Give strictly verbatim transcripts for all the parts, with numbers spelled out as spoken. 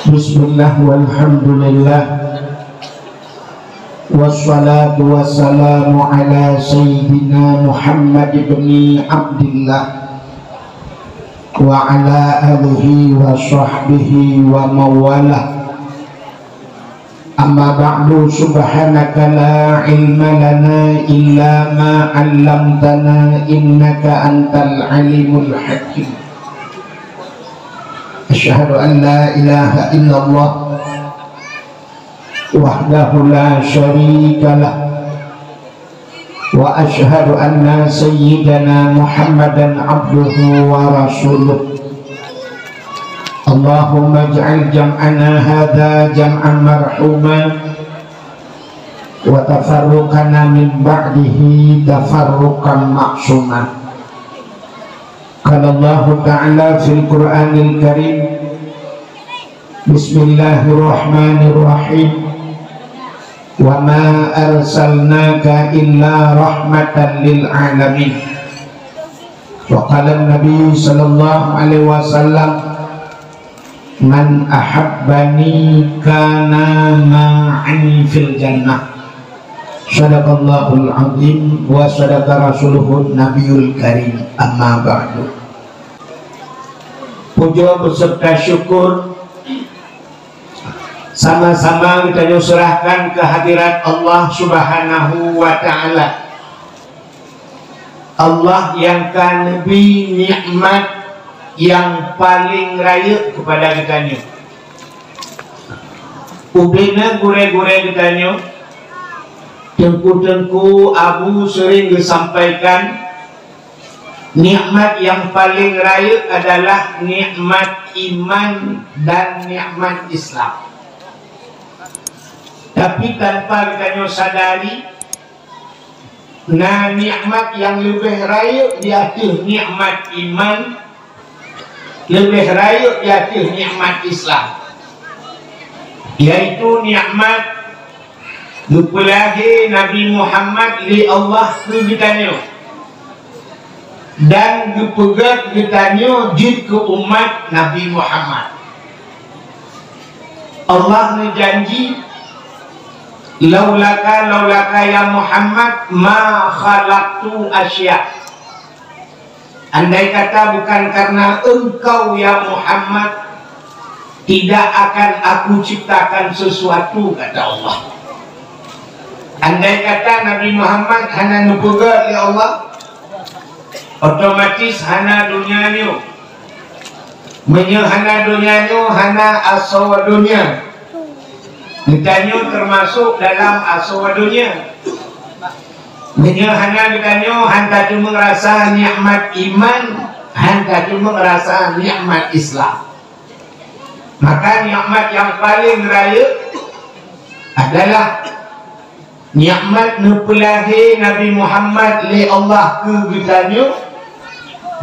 Bismillah, walhamdulillah. Wassalatu wassalamu ala sayyidina Muhammad ibni Abdillah wa ala alihi wa sahbihi wa mawalah. Amma ba'du, subhanaka la ilma lana illa ma 'allamtana innaka antal alimul hakim. Asyhadu an la ilaha illallah wahdahu la syarikalah, wa asyhadu anna sayyidana Muhammadan abduhu wa rasuluh. Allahumma ij'al jam'ana hadza jam'an marhuma, wa tafarruqana min ba'dihi tafarruqan ma'suma. Qala Allahu ta'ala fil Qur'anil Karim, Bismillahirrahmanirrahim. Wa ma arsalnaka illa rahmatan lil alamin. Wa qala Nabi sallallahu alaihi wasallam, "Man ahabbani kana ma'i fil jannah." Sadaqallahul azim wa sadaqa rasuluhun nabiyul karim. Amma ba'du. Puja beserta syukur sama-sama geutanyoe serahkan keu hadirat Allah Subhanahu wa Ta'ala. Allah nyang ka neubri nikmat nyang paleng rayeuk keupada geutanyoe. Ubena gurée-gurée geutanyoe, teungku-teungku Abu sering geusampaikan, nikmat nyang paleng rayeuk adalah nikmat iman dan nikmat Islam. Tapi tanpa geutanyoe sadari, na nikmat nyang leubeh rayeuk di ateueh nikmat iman, leubeh rayeuk di ateueh nikmat Islam, yaitu nikmat geupeulahé Nabi Muhammad lé Allah keu geutanyoe dan geupeugét geutanyoe jeuet keu umat Nabi Muhammad. Allah neujanji, "Laulaka, laulaka ya Muhammad, ma khalaqtu asya." Andai kata bukan karena engkau, ya Muhammad, tidak akan Aku ciptakan sesuatu, kata Allah. Andai kata Nabi Muhammad hana neupeugét lé Allah, otomatis hana donya nyoe. Meunyoe hana donya nyoe, hana asoe donya. Geutanyoe teumasok dalam asoe donya. Meunyoe hana geutanyoe, han tateumeung rasa nikmat iman, han tateumeung rasa nikmat Islam. Maka nikmat nyang paleng rayeuk adalah nikmat neupeulahé Nabi Muhammad lé Allah keu geutanyoe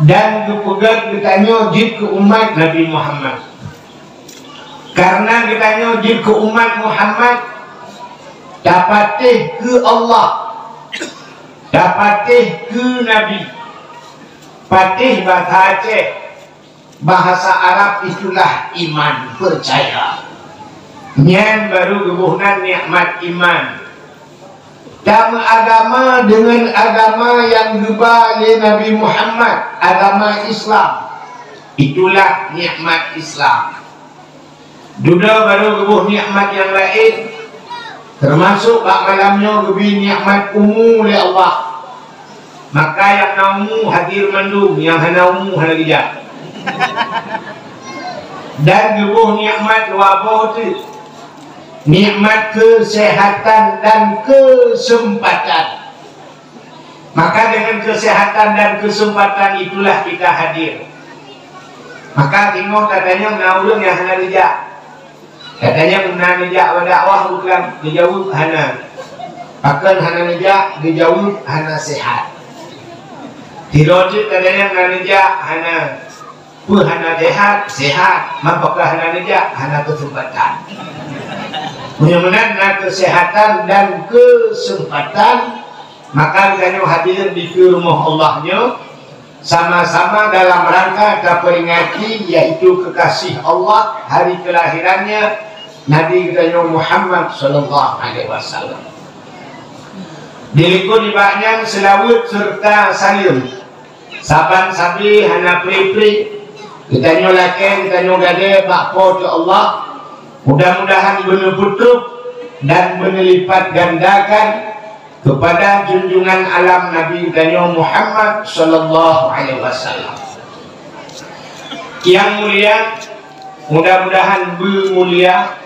dan geupeugét geutanyoe jeuet keu umat Nabi Muhammad. Karena geutanyoe jeuet keu umat Muhammad, tapatéh keu Allah, tapatéh keu Nabi. Patéh basa Aceh, bahasa Arab itulah iman, percaya. Nyan baru geuboh nan nikmat iman. Tameuagama deungon agama nyang geuba lé Nabi Muhammad, agama Islam. Itulah nikmat Islam. Dudoe baru geuboh nikmat nyang laén, teumasok bak malam nyoe geubri nikmat umu lé Allah. Maka nyang na umu hadir mandum, nyang hana umu hana geujak. Dan geuboh nikmat dua boh teuk, nikmat keuseuhatan dan keuseumpatan. Maka deungon keuseuhatan dan keuseumpatan itulah kita hadir. Maka singoh tatanyong na ureuëng nyang hana geujak. Tatanyong na neujak bak dakwah bukon, geujaweueb hana. Pakon hana neujak, geujaweueb hana seuhat. Sidroe teuk tatanyong na neujak, hana. Peue hana seuhat? Seuhat. Mapakon hana neujak? Hana keuseumpatan. Meunyoe meunan na keuseuhatan dan keuseumpatan, maka geutanyoe hadir dikeue rumoh Allah nyoe, Sama-sama dalam rangka taperingati, yaitu kekasih Allah, hari kelahirannya Nabi geutanyoe Muhammad sallallahu alaihi wasallam. Dilikot nibak nyan seulaweuet serta saleuem. Saban sabe hana pri-pri, geutanyoe lakée, geutanyoe gadée bak Po teu Allah. Mudah-mudahan beuneupeutrok dan beuneulipatgandakan keupada junjungan alam Nabi geutanyoe Muhammad sallallahu alaihi wasallam. Nyang mulia, mudah-mudahan beumulia,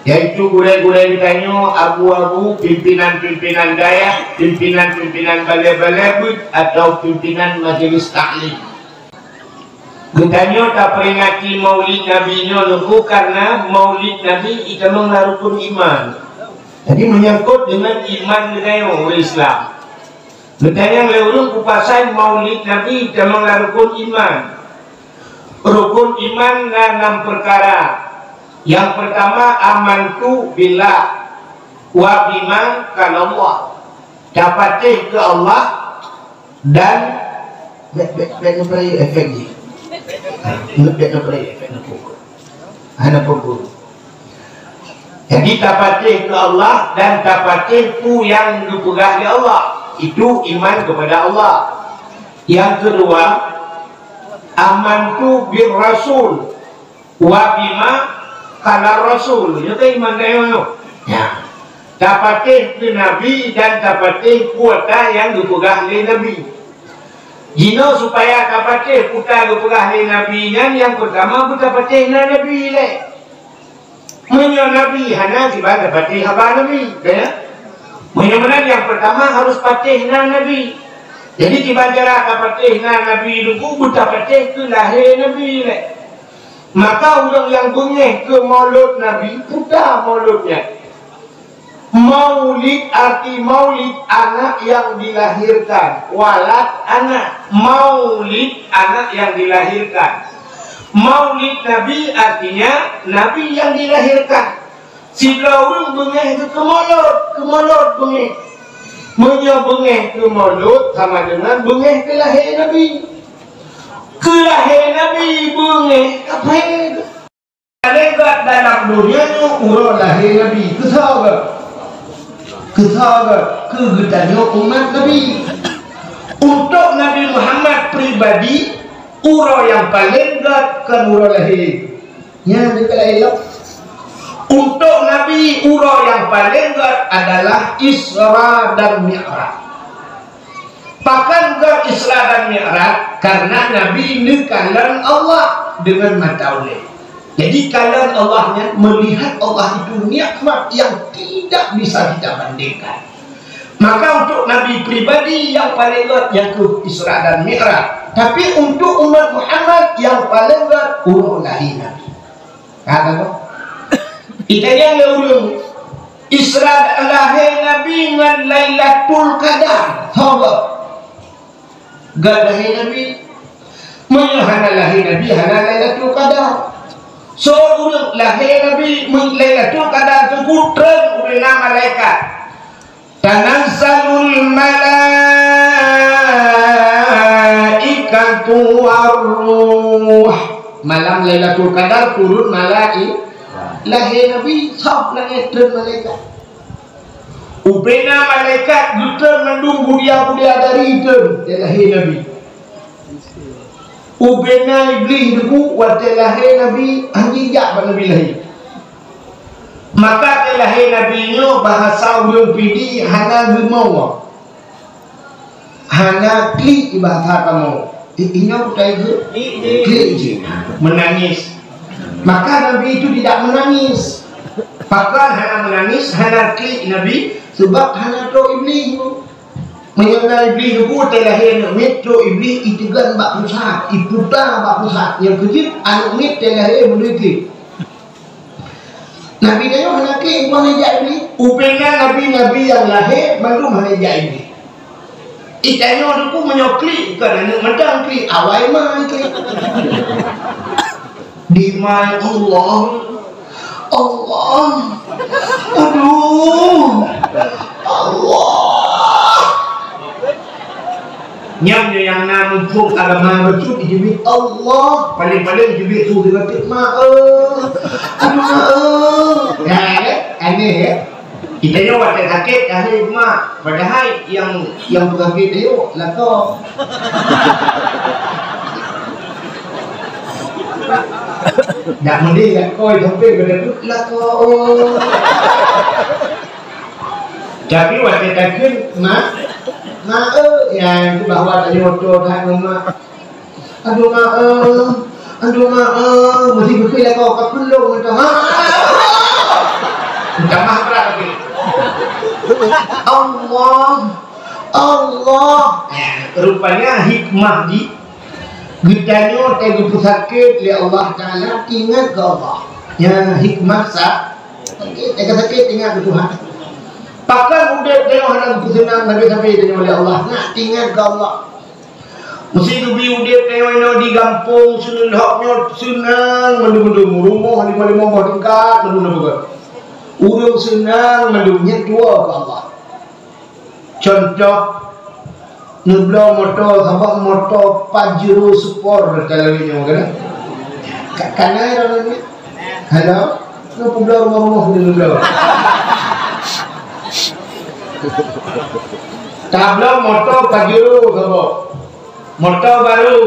yaitu gurée-gurée geutanyoe, abu-abu, pimpinan-pimpinan dayah, pimpinan-pimpinan balée-balée beuet atau pimpinan majelis taklim. Geutanyoe taperingati Maulid Nabi nyoe Teungku karena Maulid Nabi itamong na rukun iman. Jadi, meunyangkot deungon iman geutanyoe ureuëng Islam. Geutanyong lé ureuëng peue pasai Maulid Nabi itamong na rukun iman. Rukun iman na enam peukara. Nyang peurtama, amantu billah wa bima qalallah. Tapatéh keu Allah dan bèk, bèk, bèk neupeurayeuk efek jih. Ha, bèk neupeurayeuk efek neupukul. Hana pukul. Jadi, tapatéh keu Allah dan tapatéh peue nyang geupeugah lé Allah. Itu iman kepada Allah. Yang kedua, amantu bir rasul wa bima qala rasul. Nyoe kan iman geutanyoe. Ya. Tapatéh keu Nabi dan tapatéh peue ata nyang geupeugah lé Nabi. Jinoe supaya tapatéh peue ata geupeugah lé Nabi nyan, nyang peurtama beutapatéh na Nabi lé. Meunyoe Nabi hana, kiban tapatéh haba Nabi, ya? Meunyoe meunan, nyang peurtama harôh patéh na Nabi. Jadi, kiban cara tapatéh na Nabi Teungku, beutapatéh keu lahé Nabi lé. Maka ureuëng nyang beungéh keu maulud Nabi, peue ata maulud nyan. Maulid, arti maulid, anak yang dilahirkan. Walad, anak. Maulid, anak yang dilahirkan. Maulid Nabi artinya Nabi yang dilahirkan. Siblah ureuëng beungéh keu maulud, keu maulud beungéh. Meunyoe beungéh keu maulud sama dengan beungéh keu lahé Nabi. Keu lahé Nabi beungéh, kaphé. Lewat dalam dunia nyoe uroe lahé Nabi. Keu soe geuh? Keu soe geuh? Keu geutanyoe umat Nabi. Untuk Nabi Muhammad pribadi, uroe nyang paleng gét kon uroe lahé. Nyan teuka ilok. Untuk Nabi, uroe nyang paleng gét adalah Isra dan Mi'raj. Pakon gét Isra dan Mi'raj? Karena Nabi neukalon Allah dengan mata ulée. Jadi, kalon Allah nyan, melihat Allah itu nikmat yang tidak bisa kita bandingkan. Maka untuk Nabi pribadi nyang paleng gét, yaitu Isra dan Mi'raj. Tapi untuk umat Muhammad nyang paleng gét, uroe lahé Nabi. Ka tahu? Itanyong lé ureuëng, Isra lahé Nabi ngon Lailatul Qadar, soe gét? Gét lahé Nabi. Meunyoe hana lahé Nabi, hana Lailatul Qadar. Soe ureuëng lahé Nabi, meun Lailatul Qadar Teungku treun ubena malaikat. Tanazzalul malaikatu warruh. Malam Lailatul Qadar turun malai-, lahé Nabi, sab langét treun malaikat. Ubena malaikat geutreun mandum budia-budia dari treun, watée lahé Nabi. Ubena Iblih Teungku, watée lahé Nabi, hana jak bak Nabi lahé. Maka watée lahé Nabi nyoe, bahasa ureuëng Pidie hana geumoe. Hana klik di bahasa kamoe. I-, inyoe kutai geu-, klik jih. Menangis. Maka Nabi itu tidak menangis. Pakon hana menangis, hana klik Nabi, sebab hana trok Iblih. Meunyoe na Iblih Teungku, watée lahé aneuëk miet, trok Iblih iteugon bak pusat, iputa bak pusat. Nyang keujeuet, aneuëk miet watée lahé meunurot klik. Nabi tanyoe hana klik, bukan jak Iblih. Ubena nabi-nabi nyang lahé, mandum hana jak Iblih. Itanyoe Teungku meunyoe klik, bukan aneuëk mantong klik, awai mai klik. Di mai Allah. Allah. Aduh. Allah. Nyang, nyang na muphom agama beutôi, jiteubiet Allah, paléng-paléng jiteubiet su deungon teuk ma, eh. Aduh, ma, eh. Ya, kan? Aneh, ya? Kita nyoe watèe sakét, ahli ma. Padahai nyang, nyang peusakét nyoe lakoe. Dak meudeh lakoe sampai pada tu lakoe. Tapi watèe takheun, ma, ma, eh, ya, itu bahwa tadi motor dah, ma. Aduh, ma, eh, aduh, ma, eh, mesti betul ya kau, kau pun dong, macam, ha? Minta maaf berat lagi. Allah, Allah. Eh, rupanya hikmah di geutanyoe teuh geupeusakét lé Allah Taala, ingat keu Allah. Ya, hikmah sa-, sakét, teuh sakét, ingat keu Tuhan. Pakon udép tanyoe hana geupeuseunang sabe-sabe tanyoe lé Allah, nak ingat keu Allah. Meusi neubi udép tanyoe inoe di gampông, seunang hok nyoe seunang mandum-mandum, rumoh limong-limong boh tingkat mandum-mandum. Ureueng seunang mandum, nyan tuwoe keu Allah. Contoh, neubloe moto, sabab moto Pajero Sport ka lagèe nyoe, kan? Ka, kana droeneuh nyan? Halo? Neubloe rumoh-rumoh neubloe. Tabloe moto Pajero sabab. Moto barô.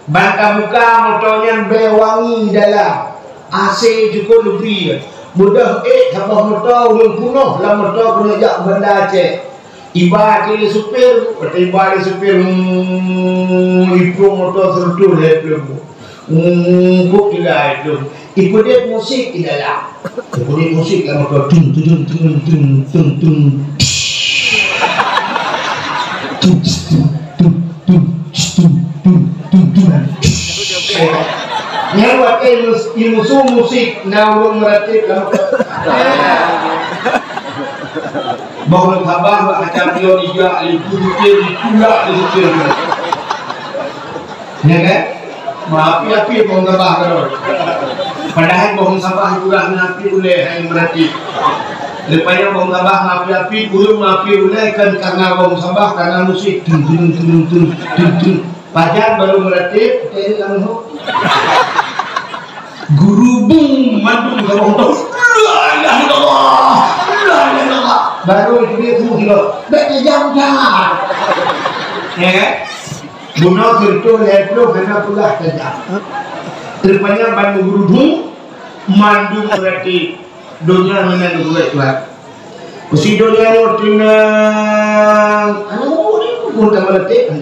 Ban tabuka moto nyan bèe wangi dalam, A C cukôp neubri. Beudôh ék saboh moto ureueng peunoh lam moto keuneuk jak Banda Aceh. Iba lé supir, watèe iba lé supir, hmm, iplueng moto seureutôh lhèe plueng. Hmm, kok iba iplueng. Ipeudeuh musik di dalam. Ipeudeuh musik lam moto, tung, tung, tung. Tung, tung, tung, tung. Tung, tung, tung, tung, tung, tung. Nyan watèe mus-, imusu musik, na ureueng meuratéb lam. Boh sabah bak kaca pion ijak, ibu supir, itulak lé supir. Ya kan? Meuapi-api boh sabah keudroe. Padahai boh sabah kurang meuapi ulèe hai meuratéb. Rupanya boh sabah meuapi-api, ureueng meuapi ulèe kan karena boh sabah, karena musik. Tung, tung, tung, tung, tung, tung. Pajan barô meuratéb, teuh lam hok. Geurubung mandum saboh moto. La ilaha illallah. La ilaha illallah. Barô itu dia semua kilo. Bèk tajam dah. Ya kan? Bunoe seureutôh lhèe plueng hana peugah tajam. Rupanya ban geurubung mandum meuratéb. Donya meunan geubuet Tuhan. Keusidonya nyoe teunang. Aneuk murit pun ka meuratéb.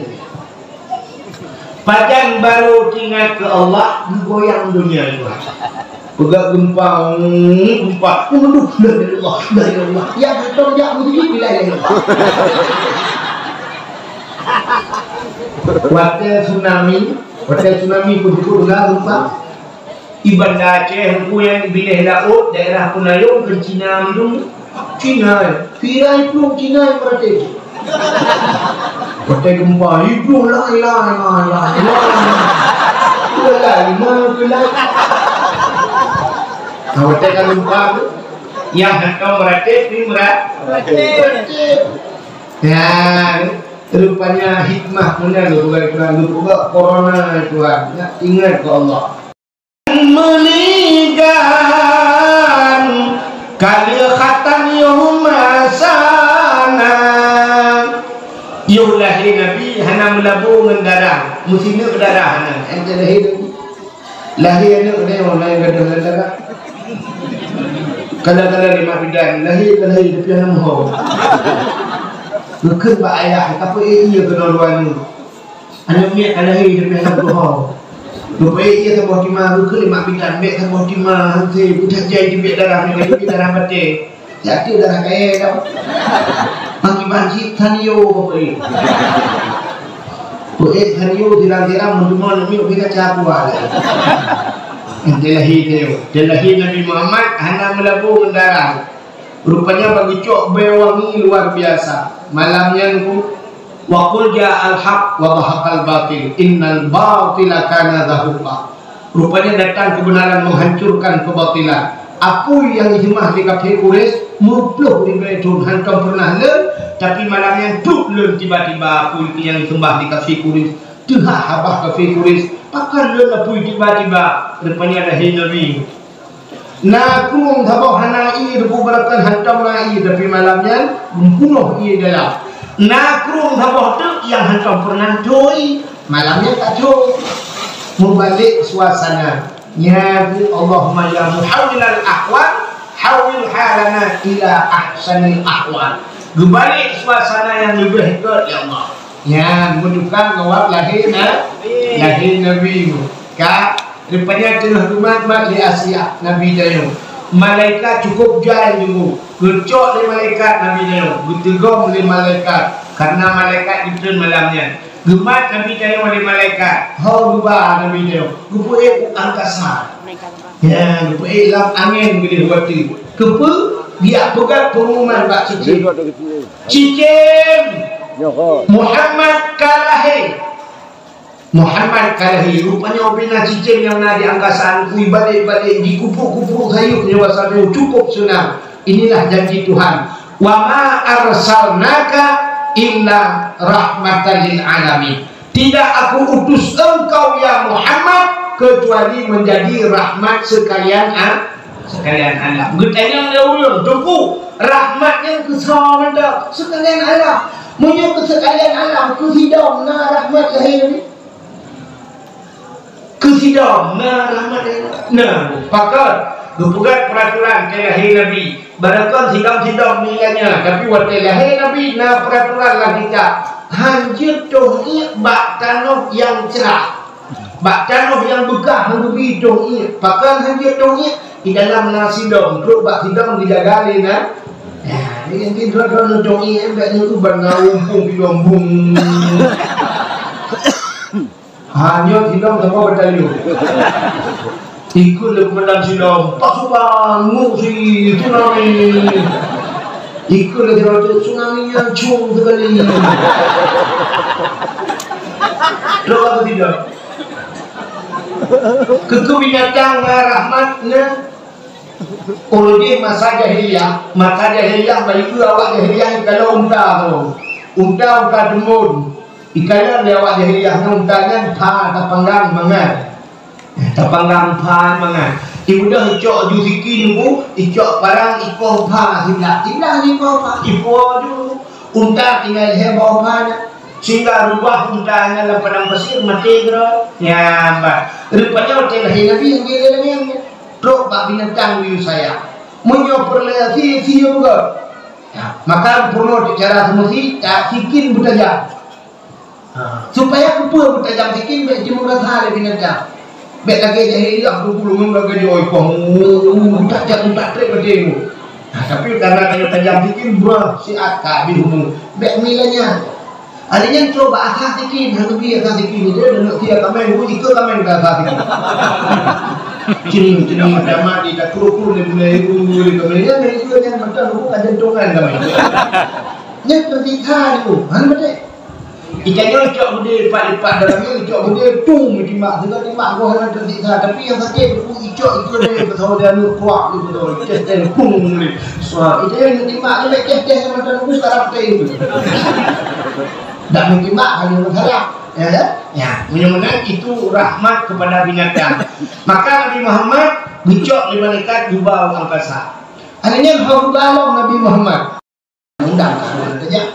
Pajan barô teuingat keu Allah, geugoyang donya nyoe. Peugah geumpa, hmm, geumpa. Waduh, la ilaha illallah, la ilaha illallah. Ya, beutôi, ya, beutôi, la ilaha illallah. Watèe tsunami, watèe tsunami pun cukup peugah geumpa. Di Banda Aceh, Teungku, nyang di binéh laôt, daerah Peunayong, keu Cina mandum. Cina, ya. Pira iplueng Cina nyang meuratéb. Watèe geumpa, iplueng lai, lai, lai, lai, lai. Lai, lai, lai. Nah, watèe ka geumpa tu, nyang hantom meuratéb, ni meura-, meuratéb. Ya, rupanya hikmah meunan geupeugah Tuhan, geupeugah corona Tuhan. Ya, ingat keu Allah. Meuninggai ka lheueh khatan yoh masa na. Yoh lahé Nabi hana meulabô ngon darah, meusineuk darah hana. Entah lahé Nabi. Lahé aneuk nyoe na nyang gadôh lam darah. Kadang-kadang lé mak bidan, lahé ka lahé tapi hana meuho. Geukheun bak ayah, ka peu-ék ié keunoe luwa nyoe. Aneuk miet ka lahé, tapi hana meutuho. Geupeu-ék ié saboh tima, geukheun lé mak bidan, bèk saboh tima, han sé, beutajai teubiet darah, meunan teubiet darah batèe. Jak teuh darah kayèe tau. Makiban cit, Sanyo geupeu-ék. Peu-ék Sanyo, siram-siram, meuteumé aneuk miet, bèk kaca kuah. Teuh lahé, teuh lahé Nabi Muhammad, hana meulabô ngon darah. Rupanya bak geucok bèe wangi luar biasa. Malam nyan ku, "Wa qul ja'al haq wa zahaqal batil, innal batila kana zahuqa." Rupanya datang kebenaran menghancurkan kebatilan. Apui nyang jiseumah lé kafé Quraisy meuploh ribèe thon hantom peureunah lôn, tapi malam nyan trok lôn tiba-tiba apui nyang jiseumah lé kafé Quraisy. Teuhah babah kafé Quraisy, pakon lôn apui tiba-tiba, rupanya lahé Nabi. Na krueng saboh hana ié, teupeu barokon hantom na ié, tapi malam nyan meupunoh ié dalam. Na krueng saboh teuk nyang hantom peureunah tho ié, malam nyan ka tho. Meubalek suasana. Nyan keuh Allahumma ya muhawwilal ahwal, hawwil halana ila ahsanil ahwal. Geubalek suasana nyang leubeh gèt, ya Allah. Nyan meutuka ngon wab lahé na, lahé Nabi. Ka, rupanya teungoh geumat-mat lé Asia, Nabi tanyoe. Malaikat cukôp jai nunggu. Geucok lé malaikat Nabi tanyoe. Geuteugom lé malaikat. Karena malaikat jitreun malam nyan. Geumat Nabi tanyoe lé malaikat. Ho geuba Nabi tanyoe. Geupeuék u angkasa. Ya, geupeuék lam angén geudeh watèe. Keupeue? Geujak peugah peungumuman bak cicém. Cicém! Muhammad ka lahé. Muhammad ka lahé. Rupanya ubena cicém nyang na di angkasa nyan, balek-balek, jikupuk-kupuk sayeup nyoe, rasa nyoe cukôp seunang. Inilah janji Tuhan. "Wa ma arsalnaka illa rahmatan lil alamin." Tidak Aku utus engkau, ya Muhammad, kecuali menjadi rahmat sekalian a-, sekalian alam. Geutanyong lé ureueng, "Teungku, rahmat nyan keu soe mantong?" "Sekalian alam." Meunyoe keu sekalian alam, keu sidom na rahmat lahé Nabi? Keu sidom na rahmat, na. Pakon geupeugah peuraturan keu lahé Nabi. Barokon sidom-sidom nilainya, tapi watèe lahé Nabi na peuraturan lam kitab. Hanjeuet toh iék bak tanoh nyang crah. Bak tanoh nyang beukah han geubi toh iék. Pakon hanjeuet toh iék? Di dalam na sidom, trok bak sidom geujaga lé na. Ya, ini nanti dua-dua toh iék, enggak nyoe ban na umpung sidom bung. Hanya sidom sama batalion. Ikut lé komandan sidom, pasukan ngungsi tsunami. Ikut lé sidom tu, tsunami yang cung sekali. Doa ketiga. Keu binatang na rahmat na. Ureueng jih masa jahiliyah, masa jahiliyah bak ibu awak jahiliyah ikalon unta tu. Unta, unta teumbon. Ikalon lé awak jahiliyah nyan unta nyan pha tapanggang mangat. Tapanggang pha mangat. Ibeudôh icok ju sikin bu, icok parang iko pha siblah. Siblah iko pha, iko ju. Unta tinggai lhèe boh pha nyan. Sehingga rubah unta nyan lam padang pasir, maté keudroe. Nyan bah. Rupanya watèe lahé Nabi, lagèe nyan. Trok bak binatang geuyue sayang. Meunyoe peureulèe sie, sie beugöt. Ya, maka peurunoe cara seumeusi, tak sikin beutajam. Ha, supaya keupeue beutajam sikin, bèk jimeurasa lé binatang. Bèk lagèe jahiliyah dulu ngon lagèe joi kong, tak jak tak trép beude. Nah, tapi karena tajam sikin, brah, siat ka habéh umu. Bèk mila nyan. Hari nyan trok bak asa sikin, hana bi asa sikin, dia dah nak sia kaméng, bu ikut kaméng dah asa sikin. Cini, cini, macam mana dia dah kuru-kuru dia punya ibu, dia kaméng. Dia nak ikut yang macam bukan jantungan kaméng. Nyan tersiksa tu, hana betul. Ikan nyoe cok gede lipat-lipat dalam ni, cok gede tung timbak, timbak, timbak, gua hana tersiksa. Tapi yang sakit, icok itu dia betul dia ni kuat ni betul. Cek dan kung ni. Wah, itu yang timbak ni, cek, cek, macam tu, sekarang tu. Dak mungkin mak ada masalah, ya kan? Ya, mudah-mudahan itu rahmat kepada binatang. Maka Nabi Muhammad geucok lé malaikat geuba u angkasa. Akhirnya haba lom Nabi Muhammad. Undang ka ureueng teuh.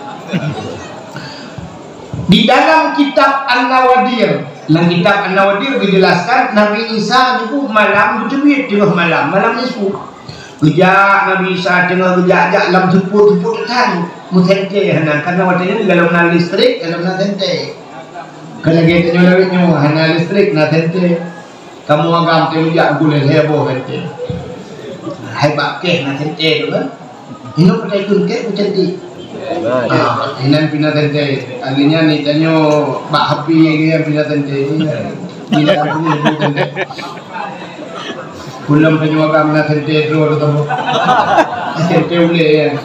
Di dalam kitab An-Nawadir, lam kitab An-Nawadir dijelaskan Nabi Isa niku malam geuteubiet teungoh malam, malam nisfu. Geujak Nabi Isa teungoh geujak-jak lam seupôt-seupôt that, meusentée hana, karena watée nyan golom na listrik, golom na sentée. Kon lagée tanyoe lawét nyoe hana listrik, na sentée. Kamoe agam teuh geujak gulée lhée boh sentée. Hai bak keh na sentée tu kan. Inoe patai kun keh ku cantik. Ah, inan pina sentée. Akhirnya ni tanyoe bak api nyan pina sentée. Bila aku ni sentée. Ulôn tanyoe agam na sentée droe teuh. Sentée ulée, ya.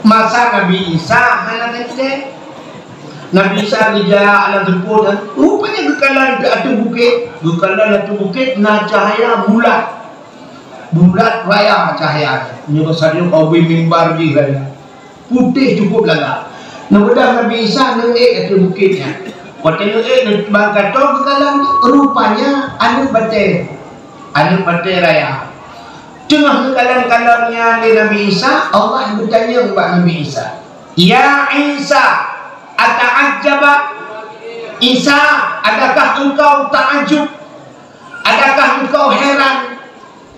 Masa Nabi Isa hana sentée. Nabi Isa geujak lam seupôt, uh, Rupanya geukalon ateueh bukét, geukalon ateueh bukét na cahya bulat. Bulat raya cahya. Nyoe sadeue abui mimbar jih raya. Putéh cukup lagak. Neubeudôh Nabi Isa neuék ateueh bukét nyan. Watèe neuék bak gato geukalon, rupanya aneuk batèe. Aneuk batèe raya. Teungoh geukalon-kalon nyan lé Nabi Isa, Allah geutanyong bak Nabi Isa, "Ya Isa, ata'ajjaba? Isa, adakah engkau takjub? Adakah engkau heran?"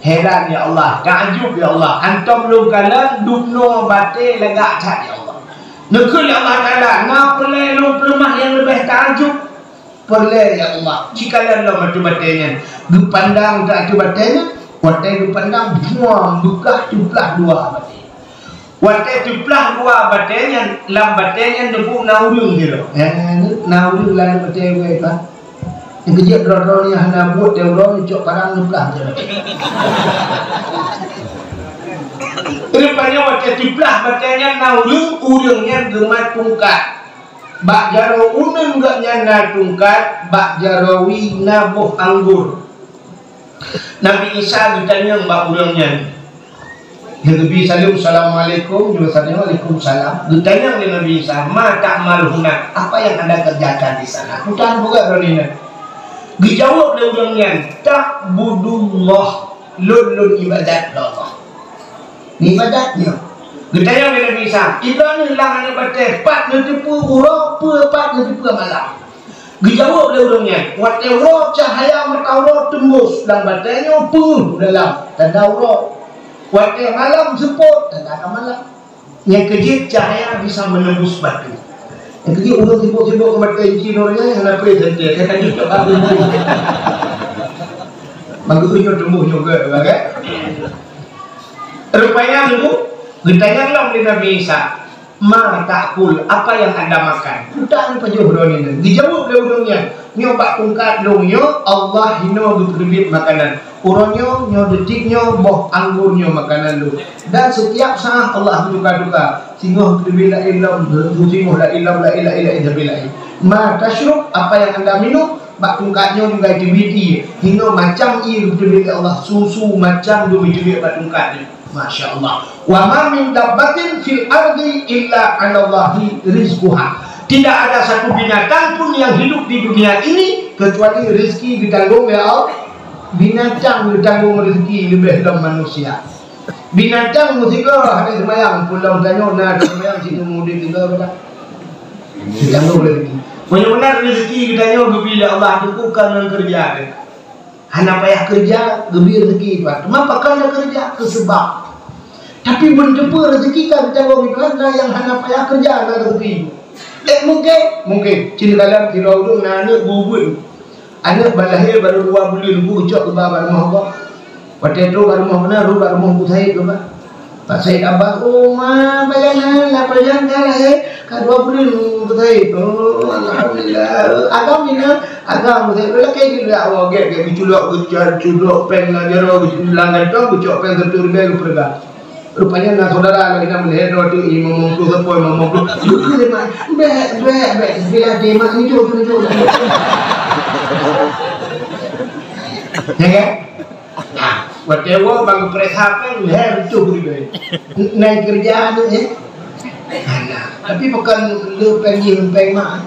Heran, ya Allah, takjub, ya Allah. Hantom lôn kalon, dubnoe batèe lagak that, ya Allah. Neukheun lé Allah Taala, "Na peureulèe lôn peuleumah nyang leubeh takjub?" Peureulèe, ya Allah. Jikalon lom ateueh batèe nyan. Geupandang ateueh batèe nyan, watèe geupandang, buang beukah teuplah dua batèe. Watèe teuplah dua batèe nyan, lam batèe nyan neupeue na ureueng sidroe. Eh, na ureueng lam batèe wèh, Pak. Nyang keujeuet droe-droe nyan hana buet, teuh uroe neucok parang neuplah batèe. Rupanya watèe teuplah batèe nyan na ureueng, ureueng nyan geumat tungkat. Bak jaroe uneun gobnyan na tungkat, bak jaroe wie na boh anggô. Nabi Isa geutanyong bak ureueng nyan. Geuteubi saleuem, "Assalamualaikum." Geutanyong, "Waalaikumsalam." Geutanyong lé Nabi Isa, "Ma ta'mal huna? Apa yang Anda kerjakan di sana?" Putan buka droe nyan. Geujaweueb lé ureueng nyan, "Ta'budullah." Lôn, lôn ibadat keu Allah. Ibadat nyoe. Geutanyong lé Nabi Isa, "Droeneuh lam aneuk batèe, pat neuteupeue uroe, peue pat neuteupeue malam?" Geujaweueb lé ureueng nyan, "Watèe uroe cahya mata uroe teumbôh lam batèe nyoe, peungeuh u dalam, tanda uroe. Watèe malam seupôt, tanda ka malam." Nyang keujeuet cahya bisa menembus batu. Nyang keujeuet ureueng sibok-sibok keu mata inci nurani hana preh senter, ka jeuet cok batu inci. Mangkeuh nyoe tumbuh nyoe ke, kan? Rupanya nunggu, geutanyong lom lé Nabi Isa, "Ma ta'kul, apa yang Anda makan?" Putan pajoh droe nyan. Geujaweueb lé ureueng nyan, "Nyoe bak tungkat lôn nyoe, Allah hinoe geuteubiet makanan. Uroe nyoe, nyoe detik nyoe, boh anggô nyoe makanan lôn. Dan setiap saat Allah geutuka-tuka. Singoh geuteubiet laén lom, singoh laén lom, laén, laén, laén, sabe laén. Ma tasyrub, apa yang Anda minum, bak tungkat nyoe juga teubiet ie. Hinoe macam ie geuteubiet lé Allah, susu macam geuteubiet bak tungkat nyoe." Masya Allah. "Wa ma min dabbatin fil ardi illa 'alallahi rizquha." Tidak ada satu binatang pun yang hidup di dunia ini kecuali rezeki ditanggong oleh Allah. Binatang ditanggong rezeki lebih daripada manusia. Binatang meusigoe hana seumayang, pulang tanyoe na seumayang sineuk udeb sigoe beda. Ditanggong rezeki. Meunyoe meunan rezeki geutanyoe geubri lé Allah, teuku ka ngon keureuja teuh. Hana payah keureuja, geubri rezeki Tuhan. Teuma pakon na keureuja? Keu seubab. Tapi beuneuteupeu rezeki ka geutanggong Tuhan, na nyang hana payah keureuja na rezeki. Eh, mungkin? Mungkin. Cit kalon sidroe ureueng na aneuk beu-ubeut. Aneuk ban lahé barô dua buleuen, geucok geuba bak rumoh gob. Watèe trok bak rumoh meunan, rhot bak rumoh Abu Said geuba. Pak Said Abbas, "Oh, ma, pajan na, na pajan ka lahé, ka dua buleuen, Abu Said." "Oh, alhamdulillah." "Agam ina?" "Agam, Abu Said." Lakèe jih, ya Allah, gèt, gèt, geuculok, geuculok pèng lam jaroe, geuculok lam kantong, geucok pèng siribèe geupeureuga. Rupanya na syedara lagèe nyan, meulihat droe teuh, imum mungklu, sapo imum mungklu. Geukheun lé mak, "Bèk, bèk, bèk, bila deh mak, nijok, nijok." Ya kan? Nah, watèe woe bang geupreh hapé, lhèe reutôh ribèe. Nyan keureuja aneuk nyan. Nah, tapi pakon le pèng jih, pèng mak.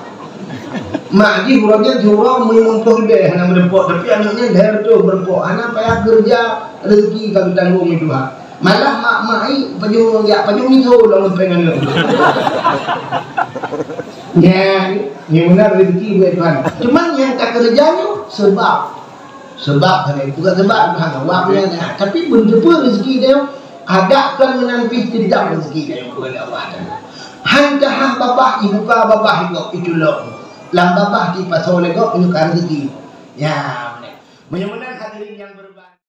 Mak jih uroe nyan siuroe limong ploh ribèe hana meureumpok, tapi aneuk nyan lhèe reutôh meureumpok. Hana payah keureuja, rezeki ka geutanggong lé Tuhan. Malah mak-mak nyan pajoh jak pajoh miseue lom pèng aneuk. Nyan, nyan meunan rezeki buet Tuhan. Cuman nyang takeureuja nyoe seubab. Seubab hana, bukan seubab Tuhan, awak nyan, tapi beuneuteupeu rezeki nyoe, adak kon meunan pih teutab rezeki nyoe keu Allah Taala. Han taha babah, ibuka babah igob, iculok. Lam babah ipasoe lé gob, nyoe ka rezeki. Ya, meunan. Meunyoe meunan hadirin nyang berbahagia.